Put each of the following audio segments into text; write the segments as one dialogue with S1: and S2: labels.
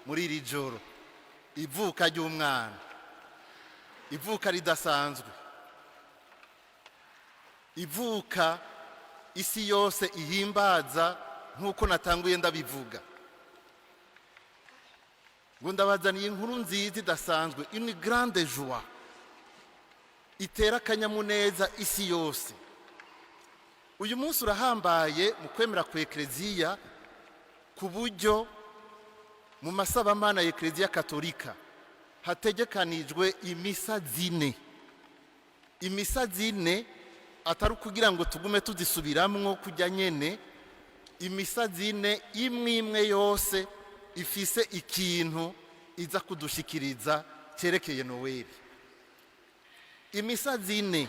S1: Muri iri joro, ivuka ry'umwana, ivuka ridasanzwe, ivuka isi yose ihimbaza, nk'uko natanguye ndabivuga ngo ndabazaniye inkuru nziza idasanzwe, une grande joie itera akanyamuneza isi yose. Uyu munsi urahambaye mu kwemera ku Ekleziya, ku buryo mu masabamana ya Ekleziya Katolika hategekanijwe imisa 4, imisa 4, atari ukugira ngo tugume tuzisubiramwo kujya nyene. Imisa 4, imwe imwe yose ifise ikintu iza kudushikiriza cyerekeye Noweli. Imisa 4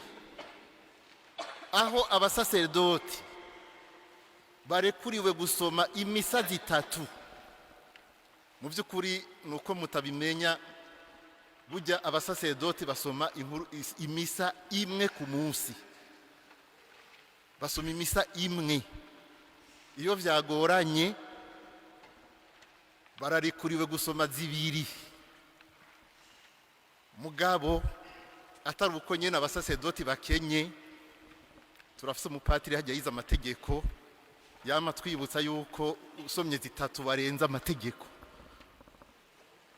S1: aho abasaserdoti barekuriwe gusoma imisa 3. Mu by'ukuri ni uko mutabimenya, burya abasaserdoti basoma inkuru, imisa imwe ku munsi, basoma imisa imwe. Iyo byagoranye bararekuriwe gusoma 2. Mugabo atari uko nyine abasaserdoti bakenye, turafise umupatiri hajya yize amategeko, yama twibutsa yuko usomye 3 barenze amategeko,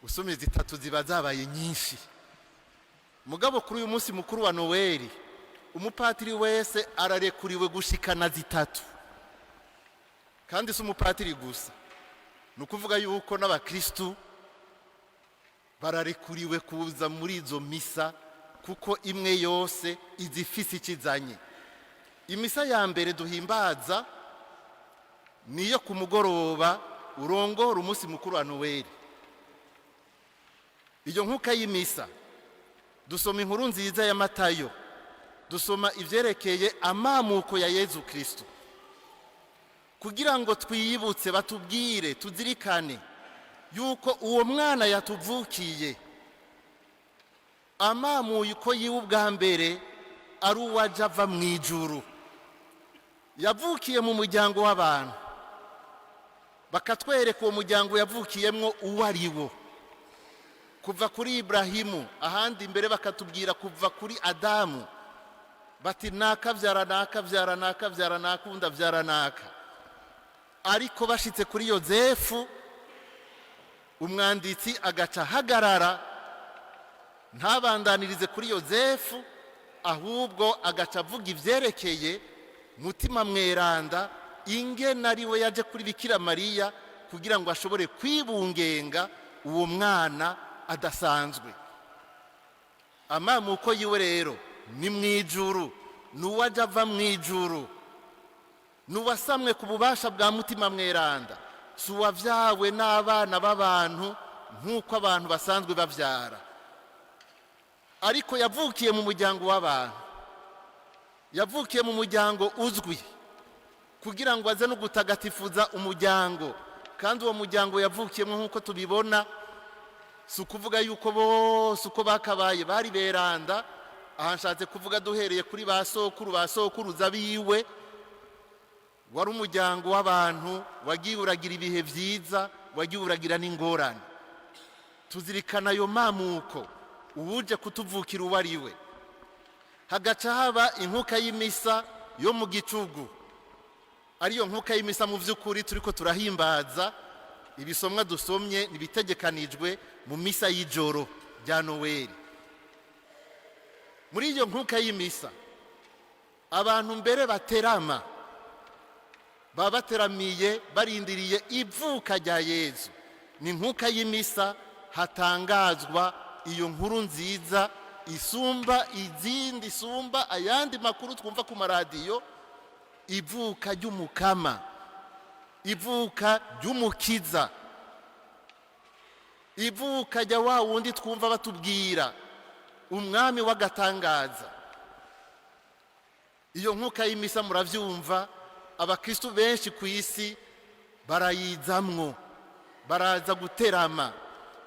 S1: usomye 3 ziba zabaye nyinshi. Mugabo kuri uyu munsi mukuru wa Noweli, umupatiri wese ararekuriwe gushikana 3. Kandi si umupatiri gusa, ni ukuvuga yuko n'abakristu bararekuriwe kuza muri izo misa, kuko imwe yose iza ifise ikizanye. Imisa ya mbere duhimbaza niyo ku mugoroba urongora umunsi mukuru wa Noweli. Iyo nkuka y'imisa dusoma inkuru nziza ya Matayo, dusoma ibyerekeye amamuko ya Yezu Kristo, kugira ngo twiyibutse, batubwire, tuzirikane yuko uwo mwana yatuvukiye, amamuye uko yiwe ubwa mbere ari uwaje ava mu ijuru, yavukiye mu muryango w'abantu. Bakatwereka uwo muryango yavukiyemo uwo ari wo, kuva kuri Iburahimu, ahandi imbere bakatubwira kuva kuri Adamu, bati nakabyara nakabyara nakabyara nakundi abyara naka. Ariko bashitse kuri Yozefu, umwanditsi agaca ahagarara, ntabandanirize kuri Yozefu, ahubwo agaca avuga ibyerekeye Mutima Mweranda, ingena ari we yaje kuri Bikira Mariya kugira ngo ashobore kwibungenga uwo mwana adasanzwe. Amamuko yiwe rero ni mu ijuru, ni uwajya ava mu ijuru, ni uwasamwe ku bubasha bwa Mutima Mweranda, si uwabyawe n'abana b'abantu nk'uko abantu basanzwe babyara. Ariko yavukiye mu muryango w'abantu, yavukiye mu muryango uzwi, kugira ngo aze no gutagatifuza umuryango. Kandi uwo muryango yavukiyemo, nk'uko tubibona, si ukuvuga yuko bose uko bakabaye bari beranda. Aha nshatse kuvuga duhereye kuri ba sokuru, ba sokuruza biwe, wari umuryango w'abantu wagiye uragira ibihe byiza, wagiye uragira n'ingorane. Tuzirikana ayo mamuko, uwuje kutuvukira uwo ari we. Hagaca haba inkuka y'imisa yo mu gicugu, ariyo nkuka y'imisa mu by'ukuri turi ko turahimbaza. Ibisomwa dusomye ntibitegekanijwe mu misa y'ijoro rya Noweli. Muri iyo nkuka y'imisa, abantu mbere baterama, baba bateramiye barindiriye ivuka rya Yezu. Ni nkuka y'imisa hatangazwa iyo nkuru nziza isumba izindi, isumba ayandi makuru twumva ku maradiyo, ivuka ry'Umukama, ivuka ry'Umukiza, ivuka rya wa wundi twumva batubwira, umwami w'agatangaza. Iyo nkuka y'imisa, murabyumva, abakristu benshi ku isi barayizamwo, baraza guterama,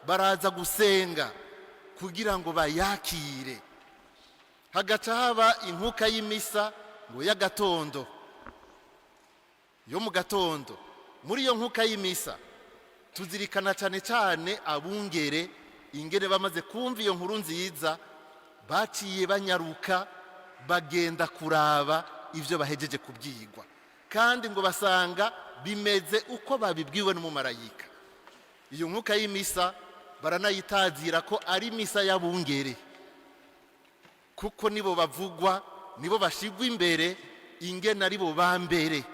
S1: baraza gusenga kugira ngo bayakire. Hagaca haba inkuka y'imisa ngo y'agatondo, yo mu gatondo. Muri iyo nkuka y'imisa Tuzirikana cyane cyane abungere, ingene bamaze kumva iyo nkuru nziza baciye banyaruka bagenda kuraba ibyo bahejeje kubyigwa, kandi ngo basanga bimeze uko babibwiwe n'umumarayika. Iyo nkuka y'imisa baranayitazira ko ari misa y'abungere, kuko nibo bavugwa, nibo bashigwa imbere, ingene ari bo ba mbere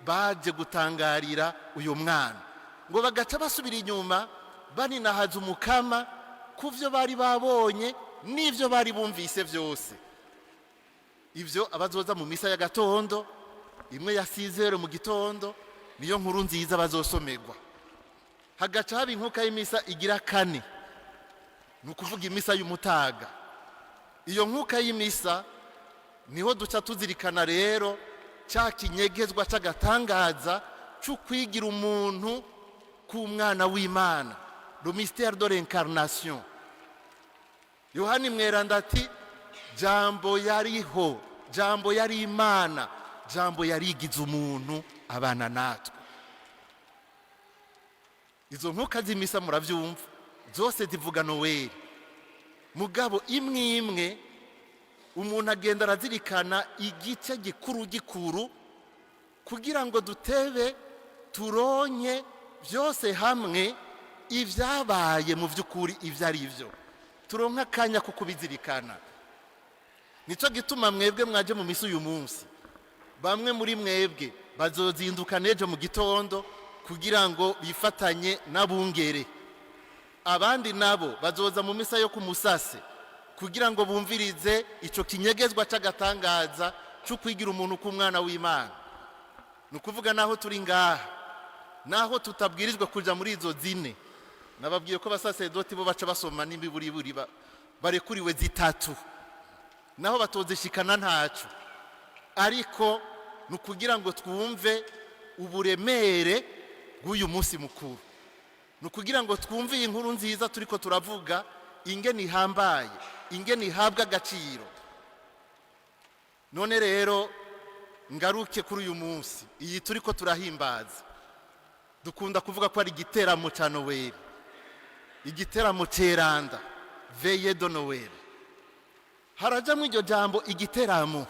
S1: baje gutangarira uyu mwana, ngo bagaca basubira inyuma baninahaza Umukama ku byo bari babonye n'ibyo bari bumvise byose. Ibyo abazoza mu misa y'agatondo, imwe ya 6h mu gitondo, niyo nkuru nziza bazosomerwa. Hagaca haba inkuka y'imisa igira kane, ni ukuvuga imisa y'umutaga. Iyo nkuka y'imisa niho duca tuzirikana rero cya kinyegezwa cy'agatangaza cyo kwigira umuntu k'umwana w'Imana, le mystère de l'incarnation. Yohani Mweranda ati: "Jambo yariho, Jambo yari Imana, Jambo yarigize umuntu abana natwe." Izo nkuka z'imisa murabyumva, zose zivuga Noweli, mugabo imwe imwe umuntu agenda arazirikana igice gikuru gikuru kugira ngo dutebe turonke byose hamwe ibyabaye mu by'ukuri ibyo ari byo, turonke akanya ko kubizirikana. Nicyo gituma mwebwe mwaje mu misi uyu munsi, bamwe muri mwebwe bazozinduka n'ejo mu gitondo kugira ngo bifatanye n'abungere, abandi nabo bazoza mu misa yo ku musase kugira ngo bumvirize icyo kinyegezwa cy'agatangaza cyo kwigira umuntu k'umwana w'Imana. Ni ukuvuga naho turi ngaha, naho tutabwirijwe kuja muri izo zine, nababwiye ko abasasedoti bo baca basoma n'imiburiburi barekuriwe zitatu, naho batozishikana ntaco, ariko ni ukugira ngo twumve uburemere bw'uyu munsi mukuru, ni ukugira ngo twumve iyi nkuru nziza turiko turavuga ingene ihambaye, ingene ihabwa agaciro. None rero ngaruke kuri uyu munsi iyi turiko turahimbaza. Dukunda kuvuga ko ari igiteramo cya Noweli, igiteramo ceranda, veillée de Noël. Harajamwo iryo jambo igiteramo,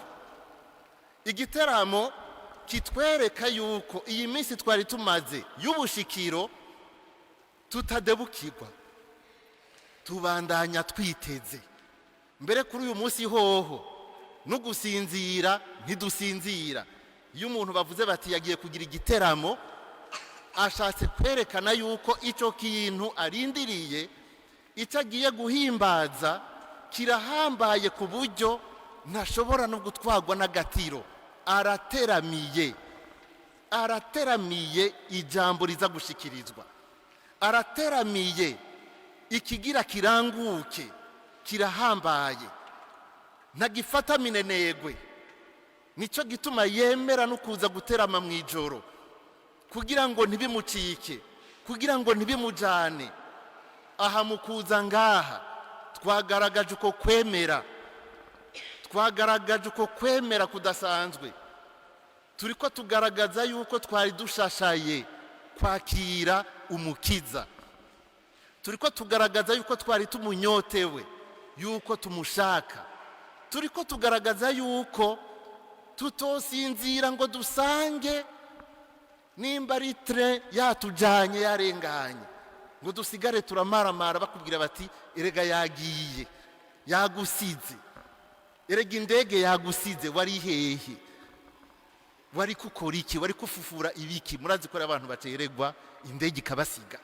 S1: igiteramo kitwereka yuko iyi minsi twari tumaze y'ubushikiro tutadebukirwa, tubandanya twiteze. Mbere kuri uyu munsi hoho no gusinzira ntidusinzira. Iyo umuntu bavuze bati yagiye kugira igiteramo, ashatse kwerekana yuko icyo kintu arindiriye, icyo agiye guhimbaza kirahambaye ku buryo ntashobora no gutwarwa n'agatiro. Arateramiye, arateramiye ijambo riza gushikirizwa, arateramiye ikigira kiranguke, kirahambaye, ntagifata minenegwe. Nicyo gituma yemera no kuza guterama mu ijoro kugira ngo ntibimucike, kugira ngo ntibimujane. Aha mu kuza ngaha twagaragaje uko kwemera, twagaragaje uko kwemera kudasanzwe. Turi ko tugaragaza yuko twari dushashaye kwakira Umukiza, turi ko tugaragaza yuko twari tumunyotewe, yuko tumushaka, turi ko tugaragaza yuko tutosinzira ngo dusange nimba ari train yatujyanye yarenganye, ngo dusigare turamaramara bakubwira bati: "Erega yagiye, yagusize, erega indege yagusize." Wari hehe? Wari kukora iki? Wari kufufura ibiki? Murazi ko ari abantu baceregwa indege ikabasiga,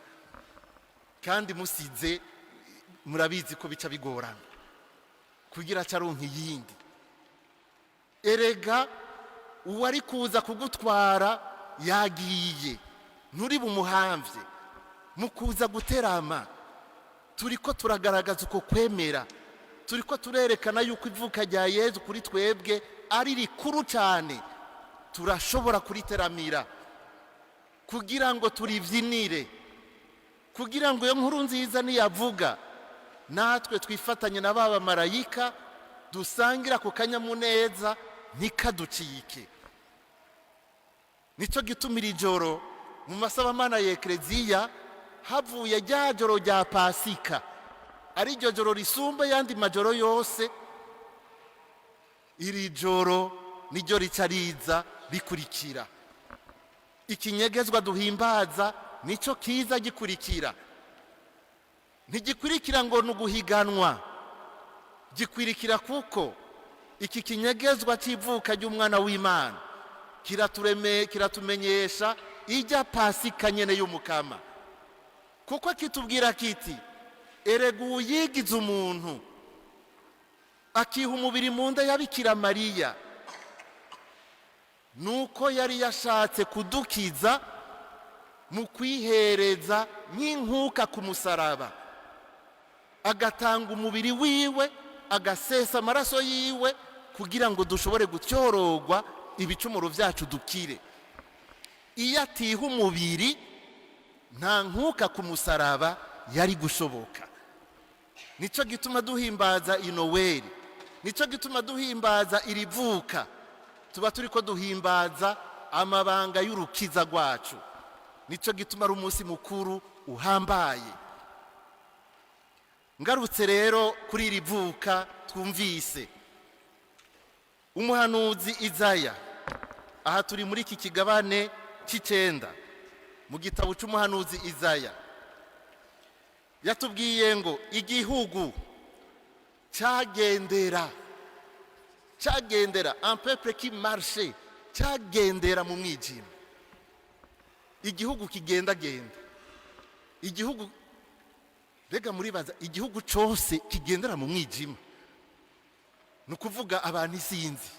S1: kandi musize murabizi ko bica bigorana kugira acaronka iyindi. Erega uwari kuza kugutwara yagiye, nturi bumuhamvye. Mu kuza guterama turi ko turagaragaza uko kwemera, turi ko turerekana yuko ivuka rya Yezu kuri twebwe ari rikuru cyane, turashobora kuriteramira kugira ngo turibyinire, kugira ngo iyo nkuru nziza niyavuga natwe twifatanye na ba bamarayika dusangira ku kanyamuneza, ntikaducike. Nicyo gituma iri joro mu masabamana ya ekereziya Havuye rya joro rya Pasika, ari iryo joro risumba ayandi majoro yose, iri joro niryo rica riza rikurikira. Ikinyegezwa duhimbaza nicyo kiza gikurikira. Ntigikurikira ngo ni uguhiganwa, gikurikira kuko iki kinyegezwa cy'ivuka ry'umwana w'Imana kiratumenyesha ijya Pasika nyene y'Umukama, kuko kitubwira kiti: "Erega uyigize umuntu, akiha umubiri mu nda ya Bikira Mariya, nuko yari yashatse kudukiza mu kwihereza nk'inkuka ku musaraba, agatanga umubiri wiwe, agasesa amaraso yiwe, kugira ngo dushobore gutyorogwa ibicumuro byacu, dukire." Iyo atiha umubiri, nta nkuka ku musaraba yari gushoboka. Nicyo gituma duhimbaza inoweli, nicyo gituma duhimbaza iri vuka. Tuba turi ko duhimbaza amabanga y'urukiza rwacu. Nicyo gituma ari umunsi mukuru uhambaye. Ngarutse rero kuri iri vuka twumvise, umuhanuzi Izaya, aha turi muri iki kigabane cy'icenda mu gitabo cy'umuhanuzi Izaya, yatubwiye ngo igihugu cyagendera, cyagendera, un peuple qui marchait, cyagendera mu mwijima. Igihugu kigendagenda, igihugu, mbega muribaza igihugu cyose kigendera mu mwijima? Ni ukuvuga abantu isinzi.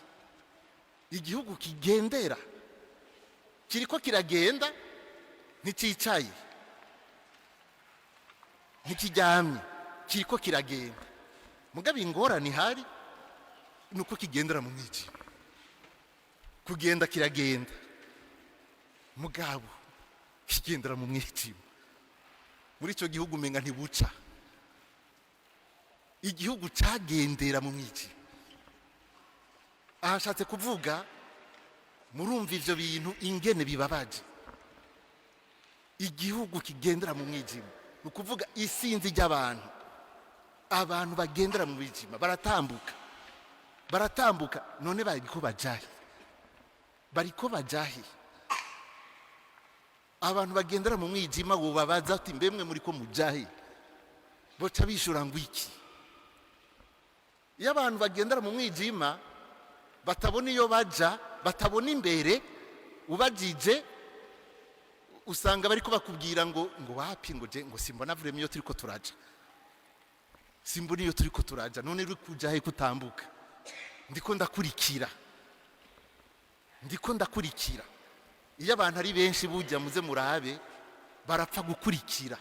S1: Igihugu kigendera, kiriko kiragenda, ntikicaye, ntikiryamye, kiriko kiragenda. Mugabo ingorane ihari ni uko kigendera mu mwijima. Kugenda kiragenda, mugabo kigendera mu mwijima. Muri icyo gihugu umenga ntibuca. Igihugu cyagendera mu mwijima, aha nshatse kuvuga, murumva ivyo bintu ingene bibabaje. Igihugu kigendera mu mwijima, ni ukuvuga isinzi ry'abantu, abantu bagendera mu mwijima, baratambuka, baratambuka. None bariko bajahe? Bariko bajahe? Abantu bagendera mu mwijima, wobabaza ati: "Mbemwe muri ko mujahe?" Boca bishura ngo iki? Iyo abantu bagendera mu mwijima, batabona iyo baja, batabona imbere, ubajije usanga bariko bakubwira ngo wapi, ngo je ngo simbona vraiment iyo turiko turaja, simbona iyo turiko turaja. None uri kuja he kutambuka? Ndiko ndakurikira, ndiko ndakurikira. Iyo abantu ari benshi, bujya muze murabe, barapfa gukurikira,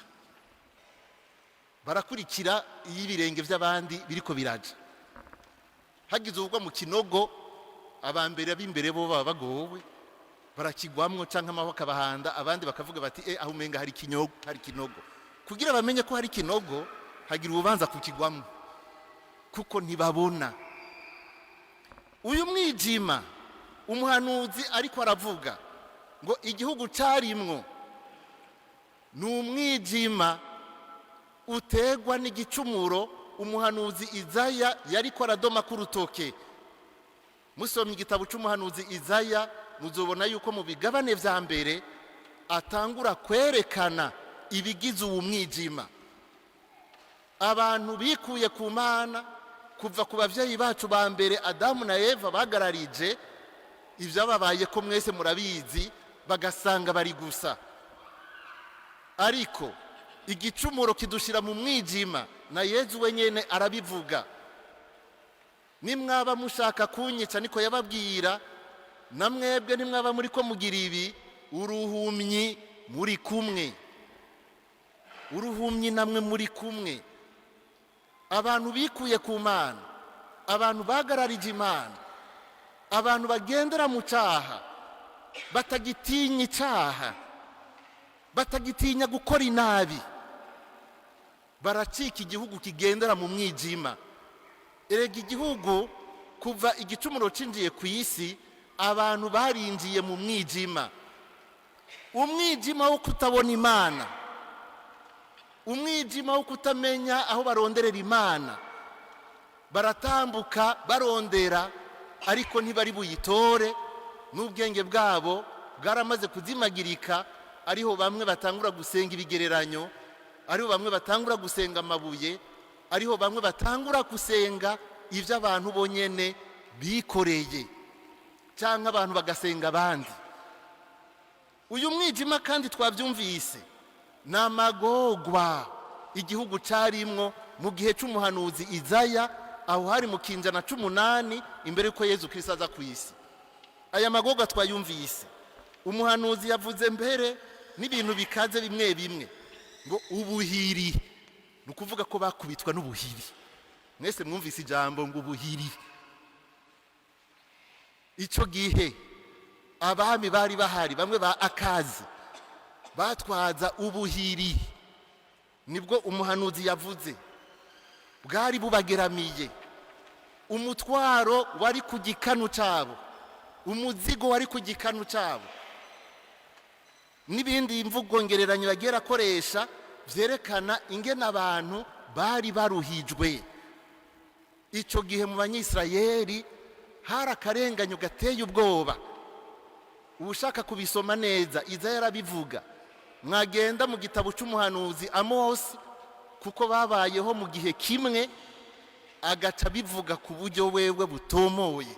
S1: barakurikira iyo ibirenge by'abandi biriko biraja. Hagize ubwo mu kinogo, abambere b'imbere bo baba bagowe, barakigwamwo canke amaboko akabahanda. Abandi bakavuga bati: "Eh, aho umenga hari ikinyogo, hari ikinogo." Kugira bamenye ko hari ikinogo, hagira ububanza kukigwamwo, kuko ntibabona. Uyu mwijima umuhanuzi ariko aravuga ngo igihugu cyarimwo, ni umwijima utegwa n'igicumuro umuhanuzi Izaya yariko aradoma ku rutoke. Musomye igitabo cy'umuhanuzi Izaya, muzobona yuko mu bigabane vya mbere atangura kwerekana ibigize uwu mwijima. Abantu bikuye ku Mana kuva ku bavyeyi bacu ba mbere, Adamu na Eva, bagararije ibyababaye ko mwese murabizi, bagasanga bari gusa. Ariko igicumuro kidushira mu mwijima. Na Yezu wenyine arabivuga: "Nimwaba mushaka kunyica," niko yababwira, "na mwebwe nimwaba muri ko mugira ibi, uruhumyi muri kumwe, uruhumyi namwe muri kumwe." Abantu bikuye ku Mana, abantu bagararije Imana, abantu bagendera mu cyaha, batagitinya icyaha, batagitinya gukora inabi, baracika igihugu kigendera mu mwijima. Erega igihugu, kuva igicumuro cinjiye ku isi, abantu barinjiye mu mwijima, umwijima wo kutabona Imana. Umwijima wo kutamenya aho baronderera Imana. Baratambuka barondera, ariko ntibari buyitore, n'ubwenge bwabo bwaramaze kuzimagirika. Ariho bamwe batangura gusenga ibigereranyo, ariho bamwe batangura gusenga amabuye, ariho bamwe batangura gusenga ibyo abantu bonyene bikoreye, cyangwa abantu bagasenga abandi. Uyu mwijima kandi twabyumvise, ni amagorwa igihugu cyarimwo mu gihe cy'umuhanuzi Izaya. Aho hari mu kinjana 8 imbere y'uko Yezu Kristo aza ku isi. Aya magorwa twayumvise, umuhanuzi yavuze mbere n'ibintu bikaze bimwe bimwe, ngo ubuhiri, ni ukuvuga ko bakubitwa n'ubuhiri. Mwese mwumvise ijambo ngo ubuhiri. Icyo gihe abami bari bahari, bamwe ba Akazi, batwaza ubuhiri. Nibwo umuhanuzi yavuze, bwari bubageramiye. Umutwaro wari ku gikanu cyabo, umuzigo wari ku gikanu cyabo, n'ibindi mvugo ngereranyo yagiye akoresha byerekana ingene abantu bari baruhijwe. Icyo gihe mu Banyisirayeli hari akarenganyo gateye ubwoba. Ushaka kubisoma neza, iza yarabivuga, mwagenda mu gitabo cy'umuhanuzi Amosi, kuko babayeho mu gihe kimwe, agaca bivuga ku buryo wewe butomoye.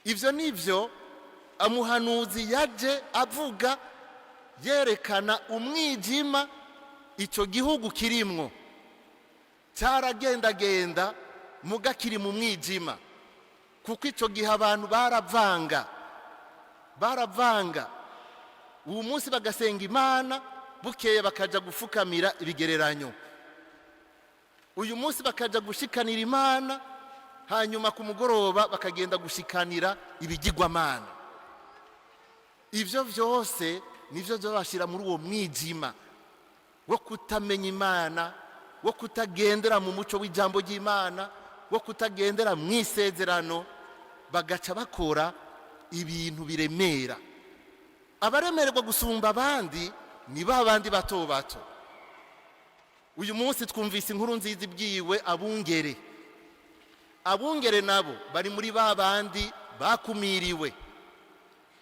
S1: Ibyo ni byo amuhanuzi yaje avuga, yerekana umwijima icyo gihugu kirimwo. Cyaragendagenda muga kiri mu mwijima, kuko icyo gihe abantu baravanga, baravanga. Uwo munsi bagasenga Imana, bukeye bakajya gufukamira ibigereranyo. Uyu munsi bakajya gushikanira Imana, hanyuma ku mugoroba bakagenda gushikanira ibigirwamana. Ibyo byose nibyo byabashyira muri uwo mwijima wo kutamenya Imana, wo kutagendera mu muco w'ijambo ry'Imana, wo kutagendera mu isezerano, bagaca bakora ibintu biremera. Abaremererwa gusumba abandi ni ba bandi bato bato. Uyu munsi twumvise inkuru nziza ibwiwe abungere. Abungere nabo bari muri ba bandi bakumiriwe,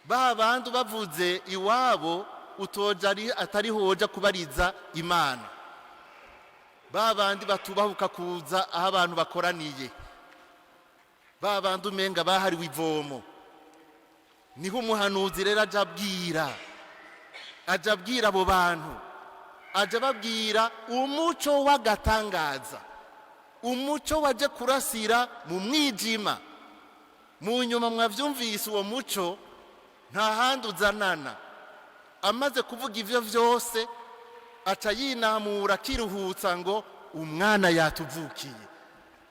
S1: ba bandi bavuze iwabo utoja atari hoja kubariza Imana, ba bandi batubahuka kuza aho abantu bakoraniye, ba bandi umenga bahariwe ivomo. Niho umuhanuzi rero ajya abwira, ajya abwira abo bantu, ajya ababwira umuco w'agatangaza, umuco waje kurasira mu mwijima. Mu nyuma mwabyumvise, uwo muco nta handi uzanana. Amaze kuvuga ibyo byose, aca yinamura akiruhutsa ngo umwana yatuvukiye,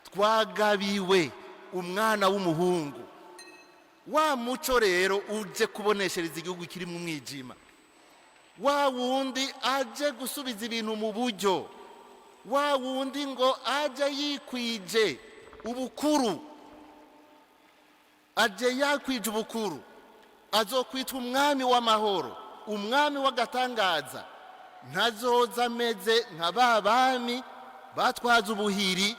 S1: twagabiwe umwana w'umuhungu. Wa muco rero uje kuboneshereza igihugu kiri mu mwijima, wa wundi aje gusubiza ibintu mu buryo, wa wundi ngo aje yikwije ubukuru, aje yakwije ubukuru, azokwitwa Umwami w'amahoro, Umwami w'agatangaza. Ntazoza ameze nka ba bami batwaza ubuhiri.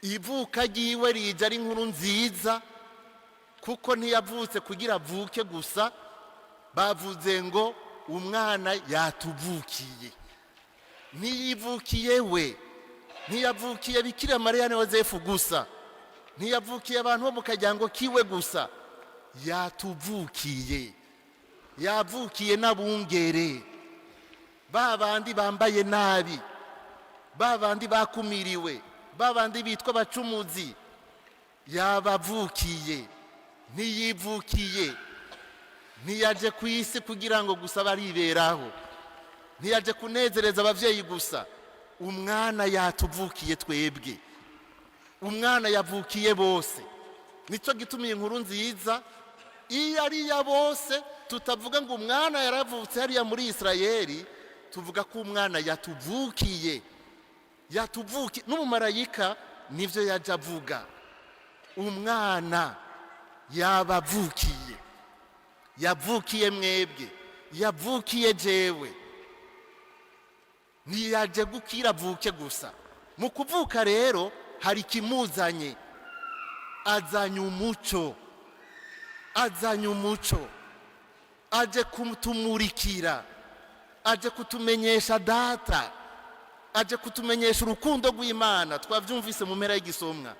S1: Ivuka ryiwe rije ari inkuru nziza, kuko ntiyavutse kugira avuke gusa. Bavuze ngo umwana yatuvukiye. Ntiyivukiye we, ntiyavukiye Bikira Mariya na Yosefu gusa, ntiyavukiye abantu bo mu kajyango kiwe gusa, yatuvukiye, yavukiye n'abungere, ba bandi bambaye nabi, ba bandi bakumiriwe, ba bandi bitwa abacumuzi, yabavukiye. Ntiyivukiye, ntiyaje ku isi kugira ngo gusa bariberaho, ntiyaje kunezereza ababyeyi gusa. Umwana yatuvukiye twebwe, umwana yavukiye bose. Nicyo gituma iyi nkuru nziza iyo ari iya bose. Tutavuga ngo umwana yaravutse hariya muri Isirayeli, tuvuga ko umwana yatuvukiye, yatuvukiye. N'umumarayika nibyo yajya avuga: umwana yabavukiye, yavukiye mwebwe, yavukiye jewe. Ntiyaje gukira avuke gusa. Mu kuvuka rero hari ikimuzanye: azanye umuco, azanye umuco, aje kutumurikira, aje kutumenyesha Data, aje kutumenyesha urukundo rw'Imana. Twabyumvise mu mpera y'igisomwa.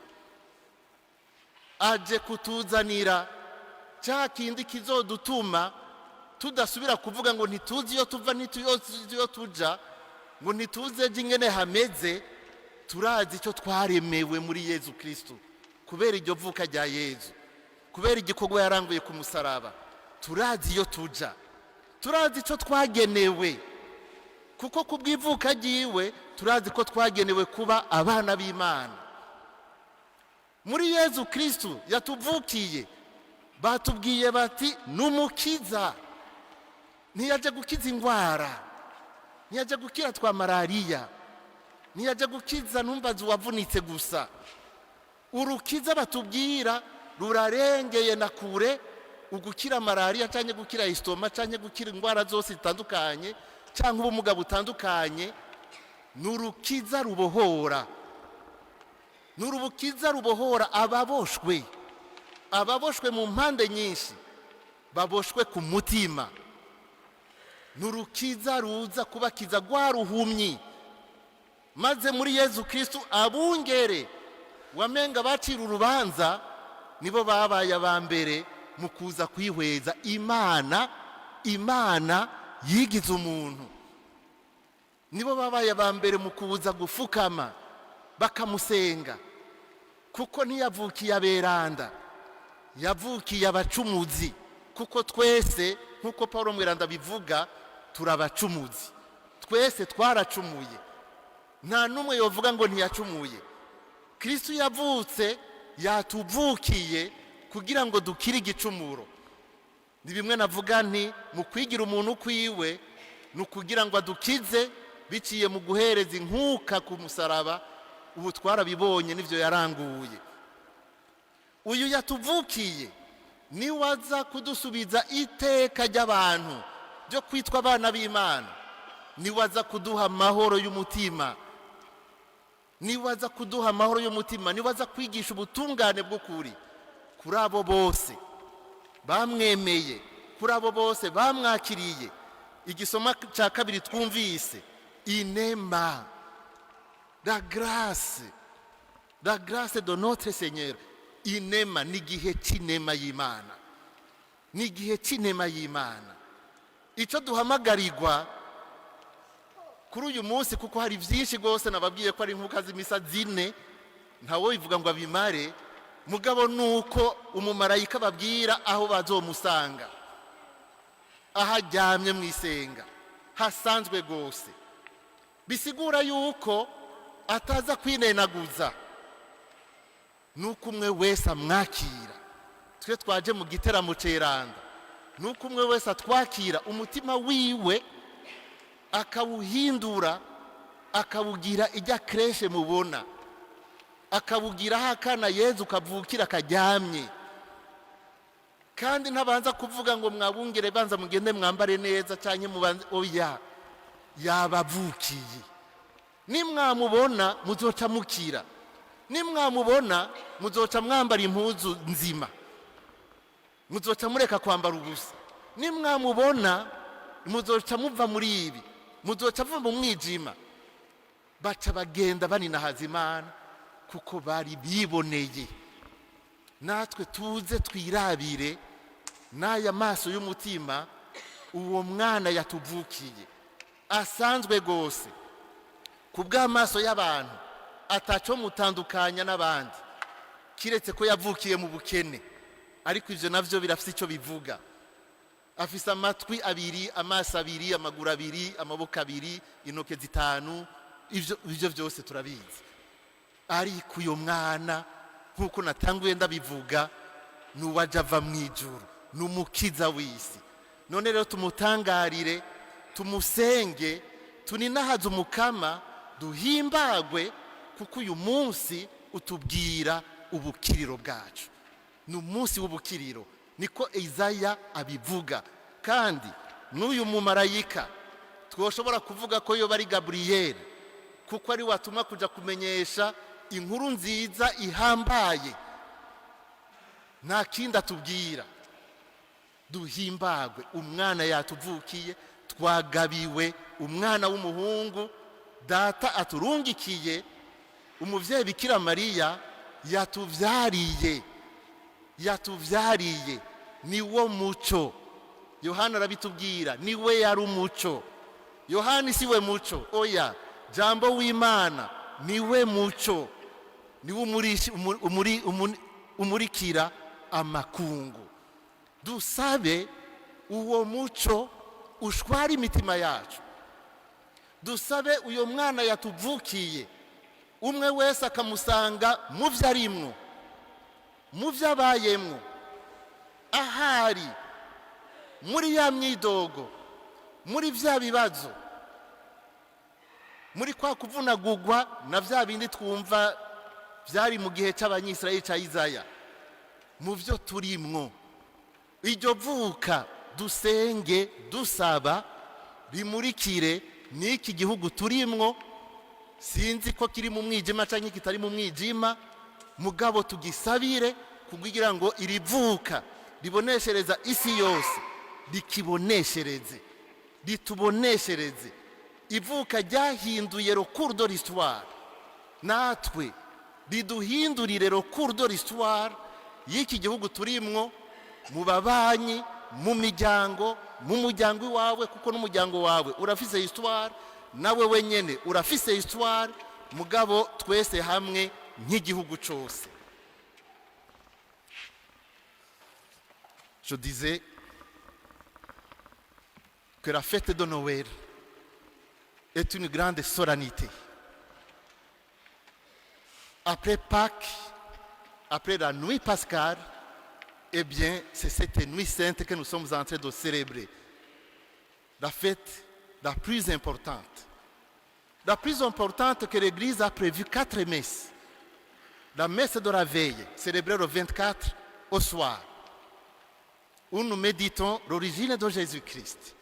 S1: Aje kutuzanira cya kindi kizodutuma tudasubira kuvuga ngo ntituzi iyo tuva, ntituzi iyo tuja, ngo ntituzi ejo ingene hameze. Turazi icyo twaremewe muri Yezu Kirisitu. Kubera iryo vuka rya Yezu, kubera igikorwa yaranguye ku musaraba, turazi iyo tuja, turazi icyo twagenewe, kuko ku bw'ivuka ryiwe turazi ko twagenewe kuba abana b'Imana. Muri Yezu Kirisitu yatuvukiye, batubwiye bati n'umukiza. Ntiyaje gukiza indwara, ntiyaje gukira twa malariya, ntiyaje gukiza ntumbaze uwavunitse gusa. Urukiza batubwira rurarengeye na kure ugukira malariya cyangwa gukira estomac cyangwa gukira indwara zose zitandukanye cyangwa ubumuga butandukanye. Ni urukiza rubohora, ni urukiza rubohora ababoshwe, ababoshwe mu mpande nyinshi, baboshwe ku mutima. Ni urukiza ruza kubakiza rwa ruhumyi, maze muri Yezu Kirisitu abungere wamenga bacira urubanza nibo babaye aba mbere mu kuza kwihweza Imana. Imana yigize umuntu, nibo babaye aba mbere mu kuza gufukama bakamusenga, kuko ntiyavukiye aberanda, yavukiye abacumuzi, kuko twese, nk'uko Paul Mweranda bivuga, turabacumuzi. Twese twaracumuye, nta n'umwe yovuga ngo ntiyacumuye. Kirisitu yavutse, yatuvukiye kugira ngo dukire igicumuro. Ni bimwe navuga nti mu kwigira umuntu kwiwe ni ukugira ngo adukize biciye mu guhereza inkuka ku musaraba. Ubu twarabibonye n'ibyo yaranguye. Uyu yatuvukiye niwe aza kudusubiza iteka ry'abantu ryo kwitwa abana b'Imana, niwe aza kuduha amahoro y'umutima, niwe aza kuduha amahoro y'umutima, niwe aza kwigisha ubutungane bw'ukuri kuri abo bose bamwemeye, kuri abo bose bamwakiriye. Igisoma cya kabiri twumvise inema, la grâce, la grâce de notre Seigneur. Inema, ni igihe cy'inema y'Imana, ni igihe cy'inema y'Imana. Icyo duhamagarirwa kuri uyu munsi, kuko hari byinshi rwose, nababwiye ko ari inkuka z'imisa zine, ntawe bivuga ngo abimare, mugabo ni uko umumarayika babwira aho bazomusanga, aho aryamye mu isenga hasanzwe rwose. Bisigura yuko ataza kwinenaguza, nuko umwe wese amwakira. Twe twaje mu giteramo ceranda, nuko umwe wese atwakira, umutima wiwe akawuhindura, akawugira ijya crèche mubona, akawugira aho akana Yezu kavukira karyamye. Kandi ntabanza kuvuga ngo mwabungere banza mugende mwambare neza cyangwa mubanze. Oya, yabavukiye. Nimwamubona muzoca mukira, nimwamubona muzoca mwambara impuzu nzima, muzoca mureka kwambara ubusa. Nimwamubona muzoca muva muri ibi, muzoca muva mu mwijima. Baca bagenda baninahaza Imana kuko bari biboneye. Natwe tuze twirabire n'aya maso y'umutima uwo mwana yatuvukiye, asanzwe rwose ku bw'amaso y'abantu, ataco mutandukanya n'abandi kiretse ko yavukiye mu bukene. Ariko ibyo nabyo birafite icyo bivuga. Afise amatwi abiri, amaso abiri, amaguru abiri, amaboko abiri, intoke zitanu. Ibyo byose turabizi. Ariko uyu mwana, nk'uko natanguye ndabivuga, ni uwajya ava mu ijuru, ni umukiza w'isi. None rero tumutangarire, tumusenge, tuninahaze Umukama, duhimbagwe, kuko uyu munsi utubwira ubukiriro bwacu. Ni umunsi w'ubukiriro, niko Izaya abivuga. Kandi n'uyu mumarayika Twoshobora kuvuga ko yoba ari Gaburiyeli, kuko ari watuma kuja kumenyesha inkuru nziza ihambaye. Nta kindi atubwira: duhimbagwe, umwana yatuvukiye, twagabiwe umwana w'umuhungu, Data aturungikiye, umuvyeyi Bikira Mariya yatuvyariye, yatuvyariye. Ni wo muco. Yohana arabitubwira, ni we yari umuco. Yohani si we muco, oya. Jambo w'Imana ni we muco, niwe umurikira amakungu. Dusabe uwo muco ushwara imitima yacu. Dusabe uyo mwana yatuvukiye, umwe wese akamusanga mu byo arimwo, mu byo abayemwo, ahari muri ya myidogo, muri bya bibazo, muri kwa kuvunagugwa na bya bindi twumva byari mu gihe cy'Abanyisirayeli cya Izaya. Mu byo turimwo, iryo vuka dusenge dusaba rimurikire n'iki gihugu turimwo. Sinzi ko kiri mu mwijima cyangwa kitari mu mwijima, mugabo tugisabire kugira ngo iri vuka riboneshereza isi yose rikiboneshereze, rituboneshereze. Ivuka ryahinduye le cours de l'histoire, natwe riduhindurire le cours de l'histoire y'iki gihugu turimwo, mu babanyi, mu miryango, mu muryango iwawe, kuko n'umuryango wawe urafise histoire, nawe wenyine urafise histoire, mugabo twese hamwe nk'igihugu cyose. Je disais que la fête de Noël est une grande solennité. Après Pâques, après la nuit pascale, eh bien, c'est cette nuit sainte que nous sommes en train de célébrer. La fête la plus importante. La plus importante que l'Église a prévu quatre messes. La messe de la veille, célébrée le 24 au soir, où nous méditons l'origine de Jésus-Christ,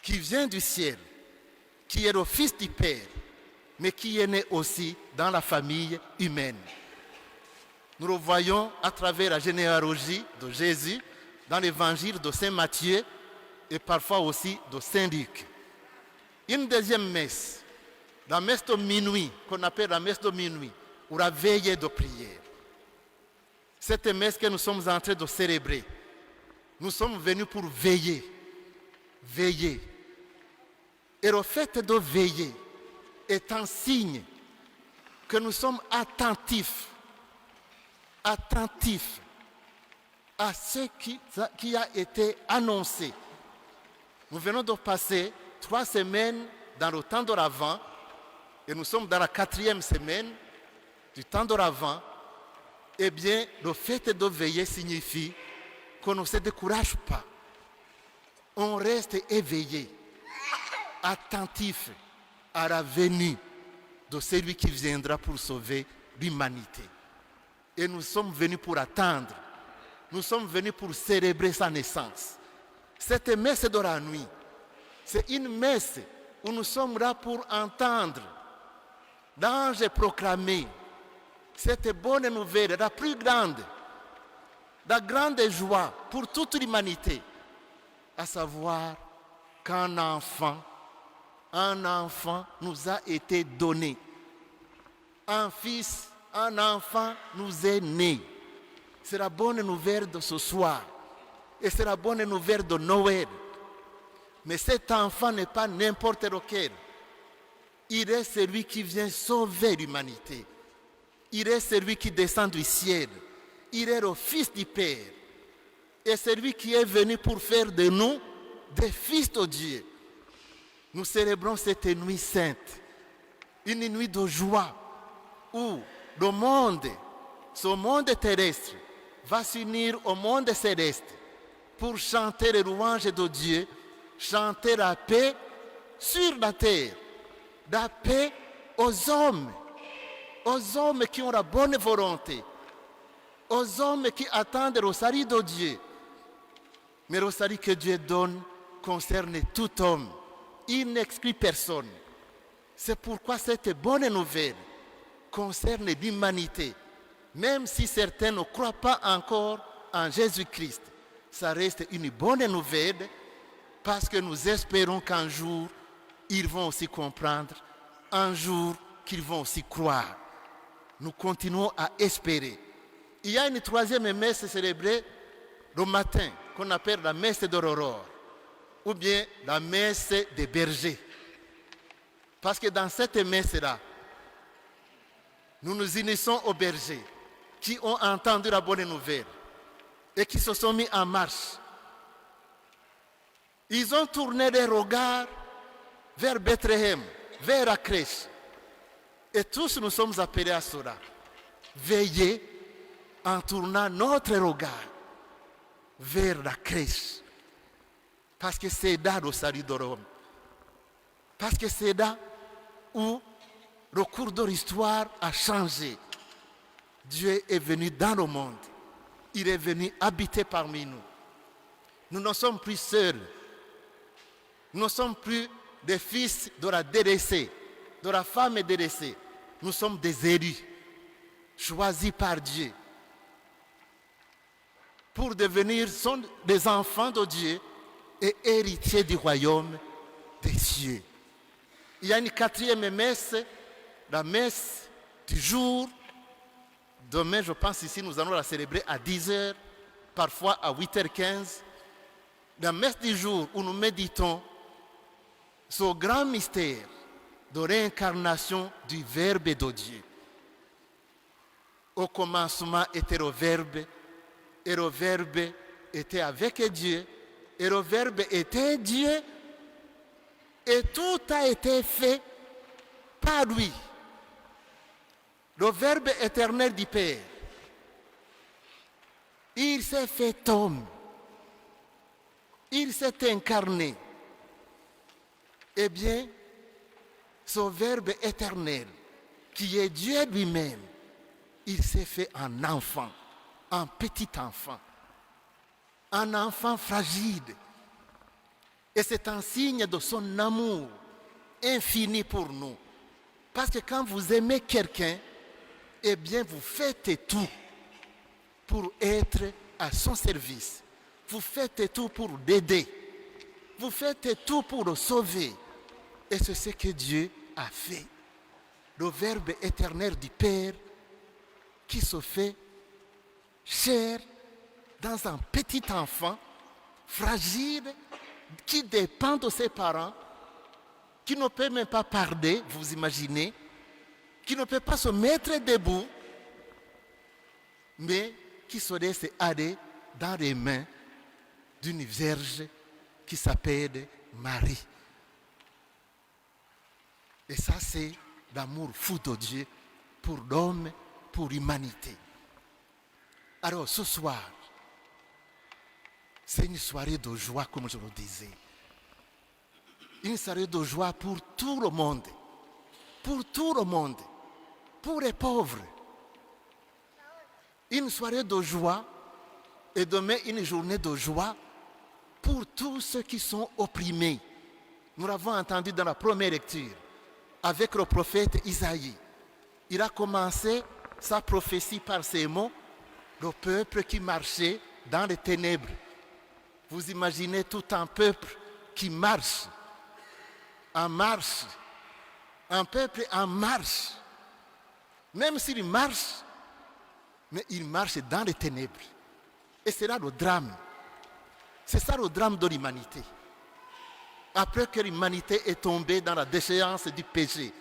S1: qui vient du ciel, qui est le Fils du Père, mais qui est né aussi dans la famille humaine. Nous le voyons à travers la généalogie de Jésus dans l'évangile de saint Matthieu et parfois aussi de saint Luc. Une deuxième messe, la messe de minuit, qu'on appelle la messe de minuit, ou la veillée de prière. Cette messe que nous sommes en train de célébrer, nous sommes venus pour veiller, veiller. Et le fait de veiller est un signe que nous sommes attentifs, attentifs à ce qui a été annoncé. Nous venons de passer 3 semaines dans le temps de l'Avent et nous sommes dans la quatrième semaine du temps de l'Avent. Eh bien, le fait de veiller signifie qu'on ne se décourage pas. On reste éveillé, attentif à la venue de celui qui viendra pour sauver l'humanité. Et nous sommes venus pour attendre. Nous sommes venus pour célébrer sa naissance. Cette messe de la nuit, c'est une messe où nous sommes là pour entendre l'ange proclamer cette bonne nouvelle, la plus grande, la grande joie pour toute l'humanité, à savoir qu'un enfant, un enfant nous a été donné. Un fils, un enfant nous est né. C'est la bonne nouvelle de ce soir. Et c'est la bonne nouvelle de Noël. Mais cet enfant n'est pas n'importe lequel. Il est celui qui vient sauver l'humanité. Il est celui qui descend du ciel. Il est le Fils du Père. Et celui qui est venu pour faire de nous des fils de Dieu. Nous célébrons cette nuit sainte, une nuit de joie où le monde, ce monde terrestre, va s'unir au monde céleste pour chanter les louanges de Dieu, chanter la paix sur la terre, la paix aux hommes qui ont la bonne volonté, aux hommes qui attendent le salut de Dieu. Mais le salut que Dieu donne concerne tout homme. Il n'exclut personne. C'est pourquoi cette bonne nouvelle concerne l'humanité. Même si certains ne croient pas encore en Jésus-Christ, ça reste une bonne nouvelle parce que nous espérons qu'un jour, ils vont aussi comprendre, un jour qu'ils vont aussi croire. Nous continuons à espérer. Il y a une troisième messe célébrée le matin, qu'on appelle la messe de l'aurore, ou bien la messe des bergers. Parce que dans cette messe-là, nous nous unissons aux bergers qui ont entendu la bonne nouvelle et qui se sont mis en marche. Ils ont tourné les regards vers Bethléem, vers la crèche. Et tous nous sommes appelés à cela. Veiller en tournant notre regard vers la crèche. Parce que c'est là le salut de l'homme. Parce que c'est là où le cours de l'histoire a changé. Dieu est venu dans le monde. Il est venu habiter parmi nous. Nous ne sommes plus seuls. Nous ne sommes plus des fils de la délaissée, de la femme délaissée. Nous sommes des élus, choisis par Dieu pour devenir des enfants de Dieu et héritiers du royaume des cieux. Il y a une quatrième messe, la messe du jour. Demain, je pense ici, nous allons la célébrer à 10h, parfois à 8h15. La messe du jour où nous méditons ce grand mystère de réincarnation du Verbe de Dieu. Au commencement était le Verbe, et le Verbe était avec Dieu, et le Verbe était Dieu, et tout a été fait par lui. Le Verbe éternel du Père, il s'est fait homme, il s'est incarné. Eh bien, ce Verbe éternel, qui est Dieu lui-même, il s'est fait un enfant, un petit enfant, un enfant fragile. Et c'est un signe de son amour infini pour nous. Parce que quand vous aimez quelqu'un, eh bien, vous faites tout pour être à son service. Vous faites tout pour l'aider. Vous faites tout pour le sauver. Et c'est ce que Dieu a fait. Le Verbe éternel du Père qui se fait chair dans un petit enfant fragile qui dépend de ses parents, qui ne peut même pas parler, vous imaginez, qui ne peut pas se mettre debout, mais qui se laisse aller dans les mains d'une vierge qui s'appelle Marie. Et ça, c'est l'amour fou de Dieu pour l'homme, pour l'humanité. Alors, ce soir, c'est une soirée de joie, comme je le disais. Une soirée de joie pour tout le monde. Pour tout le monde. Pour les pauvres. Une soirée de joie et demain une journée de joie pour tous ceux qui sont opprimés. Nous l'avons entendu dans la première lecture avec le prophète Isaïe. Il a commencé sa prophétie par ces mots: le peuple qui marchait dans les ténèbres. Vous imaginez tout un peuple qui marche, en marche, un peuple en marche. Même s'il marche, mais il marche dans les ténèbres. Et c'est là le drame. C'est ça le drame de l'humanité. Après que l'humanité est tombée dans la déchéance du péché,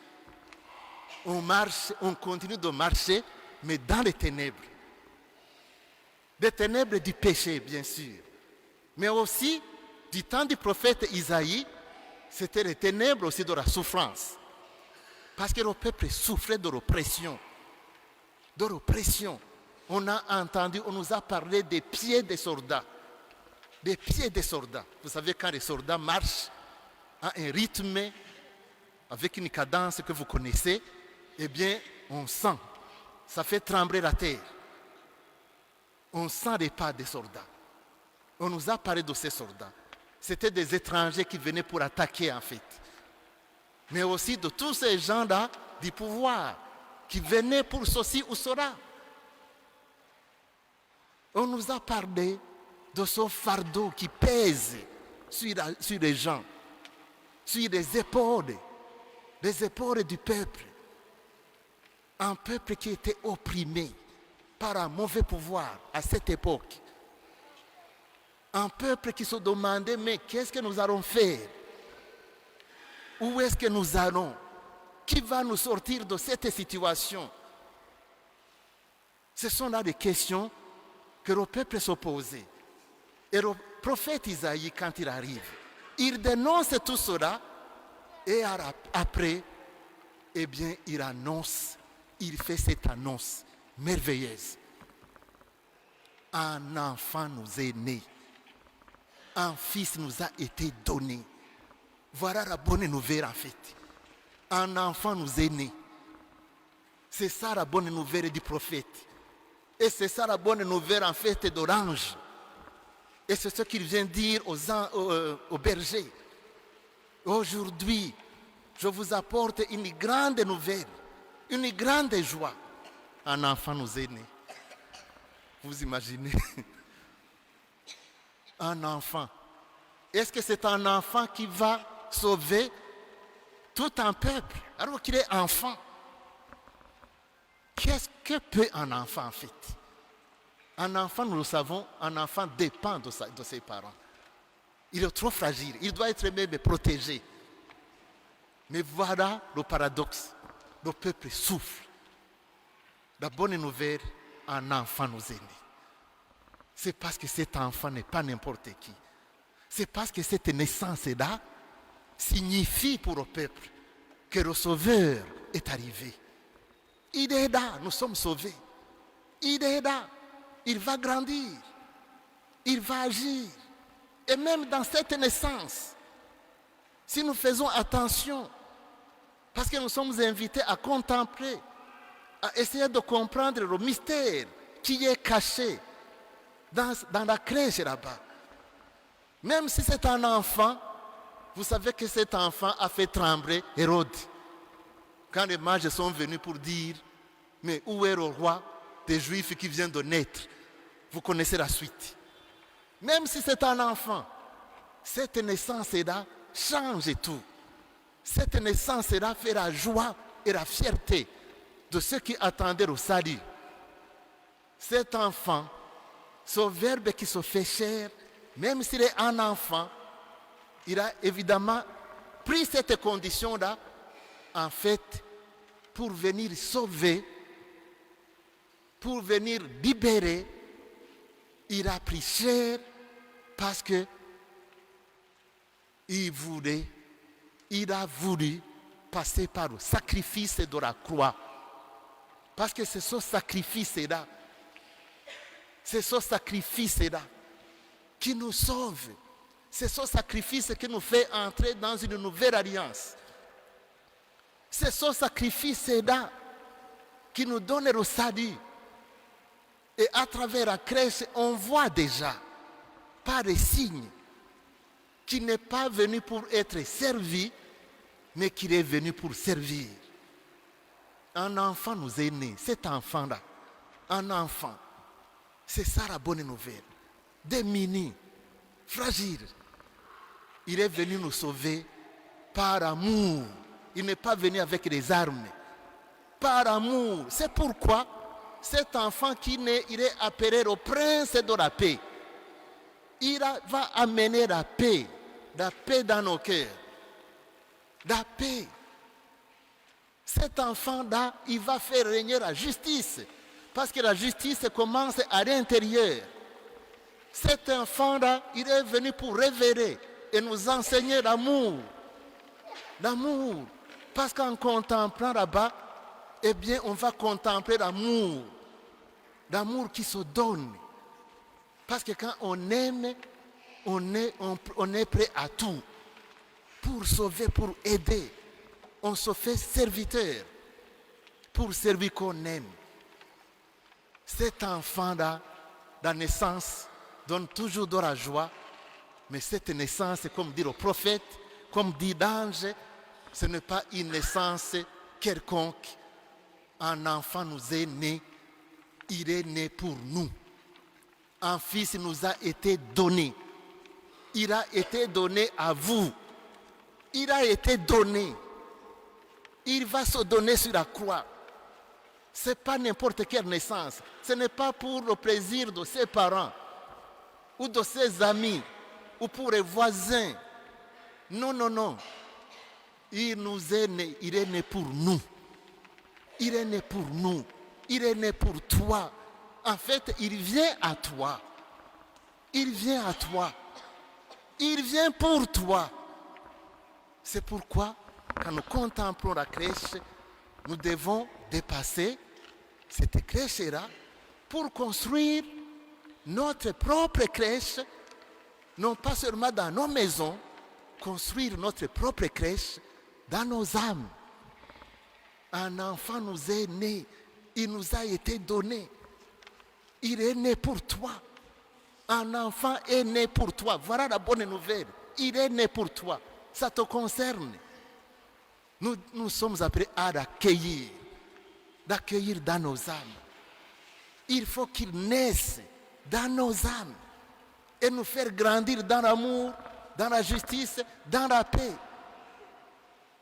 S1: on marche, on continue de marcher, mais dans les ténèbres. Les ténèbres du péché, bien sûr. Mais aussi, du temps du prophète Isaïe, c'était les ténèbres aussi de la souffrance. Parce que le peuple souffrait de l'oppression. De l'oppression. On a entendu, on nous a parlé des pieds des soldats. Des pieds des soldats. Vous savez, quand les soldats marchent à un rythme, avec une cadence que vous connaissez, eh bien, on sent. Ça fait trembler la terre. On sent les pas des soldats. On nous a parlé de ces soldats. C'était des étrangers qui venaient pour attaquer, en fait. Mais aussi de tous ces gens-là du pouvoir qui venaient pour ceci ou cela. On nous a parlé de ce fardeau qui pèse sur les gens, sur les épaules du peuple. Un peuple qui était opprimé par un mauvais pouvoir à cette époque. Un peuple qui se demandait, mais qu'est-ce que nous allons faire? Où est-ce que nous allons? Qui va nous sortir de cette situation? Ce sont là des questions que le peuple se posait. Et le prophète Isaïe, quand il arrive, il dénonce tout cela et après, eh bien, il annonce, il fait cette annonce merveilleuse. Un enfant nous est né, un fils nous a été donné. Voilà la bonne nouvelle, en fait. Un enfant nous est né. C'est ça la bonne nouvelle du prophète. Et c'est ça la bonne nouvelle, en fait, de l'ange. Et c'est ce qu'il vient dire aux bergers. Aujourd'hui, je vous apporte une grande nouvelle, une grande joie. Un enfant nous est né. Vous imaginez? Un enfant. Est-ce que c'est un enfant qui va sauver tout un peuple alors qu'il est enfant? Qu'est-ce que peut un enfant, en fait? Un enfant, nous le savons, un enfant dépend de ses parents. Il est trop fragile, il doit être même protégé. Mais voilà le paradoxe. Le peuple souffre. La bonne nouvelle, un enfant nous est né. C'est parce que cet enfant n'est pas n'importe qui. C'est parce que cette naissance-là signifie pour le peuple que le Sauveur est arrivé. Il est là, nous sommes sauvés. Il est là, il va grandir, il va agir. Et même dans cette naissance, si nous faisons attention, parce que nous sommes invités à contempler, à essayer de comprendre le mystère qui est caché dans la crèche là-bas. Même si c'est un enfant, vous savez que cet enfant a fait trembler Hérode. Quand les mages sont venus pour dire, mais où est le roi des Juifs qui vient de naître? Vous connaissez la suite. Même si c'est un enfant, cette naissance-là change tout. Cette naissance-là fait la joie et la fierté de ceux qui attendaient le salut. Cet enfant, ce verbe qui se fait chair, même s'il est un enfant, il a évidemment pris cette condition-là, en fait, pour venir sauver, pour venir libérer. Il a pris chair parce que il a voulu passer par le sacrifice de la croix. Parce que c'est ce sacrifice-là, c'est ce sacrifice-là qui nous sauve. C'est ce sacrifice qui nous fait entrer dans une nouvelle alliance. C'est ce sacrifice-là qui nous donne le salut. Et à travers la crèche, on voit déjà, par les signes, qu'il n'est pas venu pour être servi, mais qu'il est venu pour servir. Un enfant nous est né, cet enfant-là, un enfant, c'est ça la bonne nouvelle. Démuni, fragile, il est venu nous sauver par amour. Il n'est pas venu avec des armes. Par amour. C'est pourquoi cet enfant qui naît, il est appelé le prince de la paix. Il va amener la paix dans nos cœurs. La paix. Cet enfant-là, il va faire régner la justice. Parce que la justice commence à l'intérieur. Cet enfant-là, il est venu pour révéler et nous enseigner l'amour. L'amour. Parce qu'en contemplant là-bas, eh bien, on va contempler l'amour. L'amour qui se donne. Parce que quand on aime, on est prêt à tout. Pour sauver, pour aider. On se fait serviteur pour servir qu'on aime. Cet enfant-là, la naissance, donne toujours de la joie, Mais cette naissance, comme dit le prophète, comme dit l'ange, ce n'est pas une naissance quelconque. Un enfant nous est né, il est né pour nous. Un fils nous a été donné. Il a été donné à vous. Il a été donné. Il va se donner sur la croix. Ce n'est pas n'importe quelle naissance. Ce n'est pas pour le plaisir de ses parents ou de ses amis ou pour les voisins. Non, non, non. Il nous est né. Il est né pour nous. Il est né pour nous. Il est né pour toi. En fait, il vient à toi. Il vient à toi. Il vient pour toi. C'est pourquoi, quand nous contemplons la crèche, nous devons dépasser cette crèche-là pour construire notre propre crèche, non pas seulement dans nos maisons, construire notre propre crèche dans nos âmes. Un enfant nous est né, il nous a été donné. Il est né pour toi. Un enfant est né pour toi. Voilà la bonne nouvelle. Il est né pour toi. Ça te concerne. Nous, nous sommes appelés à l'accueillir. L'accueillir dans nos âmes. Il faut qu'il naisse dans nos âmes et nous faire grandir dans l'amour, dans la justice, dans la paix.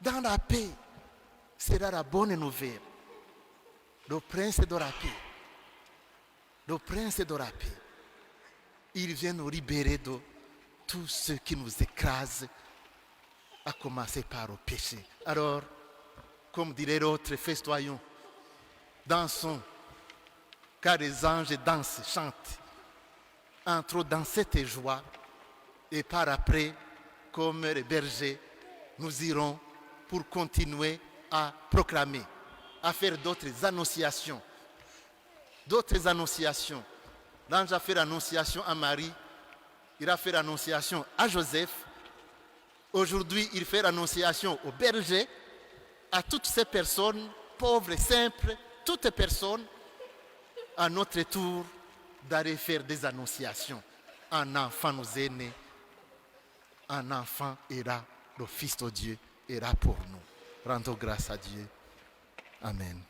S1: Dans la paix. C'est là la bonne nouvelle. Le prince de la paix. Le prince de la paix. Il vient nous libérer de tout ce qui nous écrase, à commencer par le péché. Alors, comme dirait l'autre, festoyons, dansons, car les anges dansent, chantent. Entrons dans cette joie et par après, comme les bergers, nous irons pour continuer à proclamer, à faire d'autres annonciations. D'autres annonciations. L'ange a fait l'annonciation à Marie, il a fait l'annonciation à Joseph. Aujourd'hui, il fait l'annonciation aux bergers, à toutes ces personnes, pauvres, simples, toutes personnes, à notre tour d'aller faire des annonciations. Un enfant nous est né, un enfant est là, le Fils de Dieu est là pour nous. Rendons grâce à Dieu. Amen.